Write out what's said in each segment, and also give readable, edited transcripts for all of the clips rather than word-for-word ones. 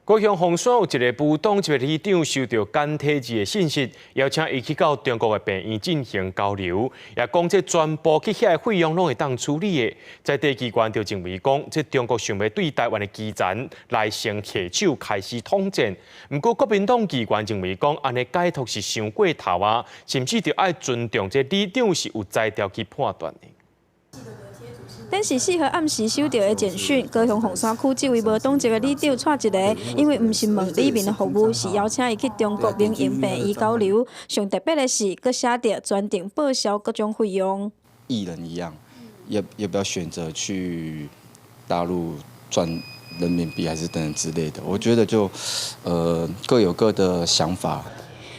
高雄鳳山有一个無黨籍的里長收著簡體字的信息，邀請伊去到中國的病院進行交流，也講這全部去遐的費用攏會當處理的。在地機關就認為講，這中國想欲對台灣的基層來先下手開始統戰。毋過國民黨議員認為講，按呢解讀是傷過頭啊，甚至著愛尊重這里長是有才調去判斷的。頂是4號暗時收著的簡訊，高雄鳳山區這位無黨籍的里長蔡一个，因為毋是問里民的服務，是邀請伊去中國民營病院交流。上特別的是，閣寫著全程報銷各種費用。藝人一樣，要不要選擇去大陸賺人民幣，還是等等之類的？我覺得就，各有各的想法。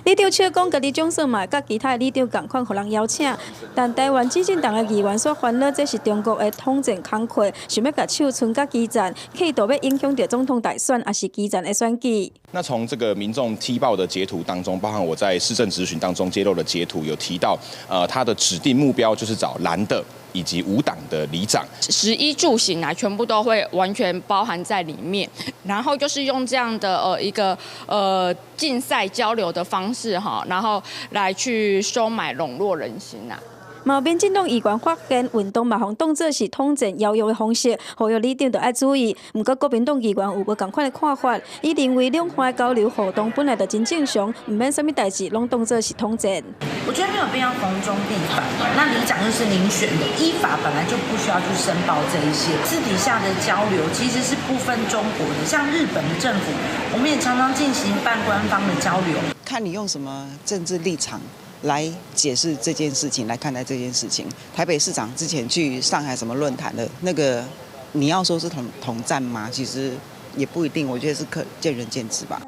里長笑講，家己總算嘛會佮其他的里長仝款，予人邀請。但台灣執政黨的議員煞煩惱，這是中國的統戰工具，想欲共手伸佮基層，企圖欲影響著總統大選，抑是基層的選舉。那從這個民眾踢爆的截圖當中，包含我在市政質詢當中揭露的截圖，有提到，他的指定目標就是找藍的以及無黨的里長。食衣住行啊，全部都會完全包含在裡面。然後就是用這樣的一個競賽交流的方式哈，然後來去收買籠絡人心啊。嘛有民進黨議員發現運動嘛，予當作是統戰邀約的方式，呼籲里長著愛注意。毋過國民黨議員有無仝款的看法，伊認為兩岸交流互動本來就真正常，毋免啥物代誌攏當作是統戰。我覺得沒有必要逢中必反。那里長又是民選的，依法本來就不需要去申報這一些。私底下的交流其實是不分中國的，像日本的政府，我們也常常進行半官方的交流。看你用什麼政治立場來解釋這件事情，來看待這件事情。台北市長之前去上海什麼論壇的那個，你要說是統戰嗎？其實也不一定，我覺得是可見仁見智吧。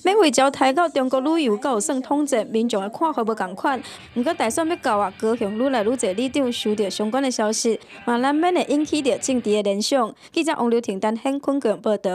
免費招待到中國旅遊，閣有算統戰，民眾的看法無仝款。毋過大選欲到啊，高雄愈來愈濟里長收著相關的消息，嘛難免會引起著政治的聯想。記者王劉婷、陳顯坤報導。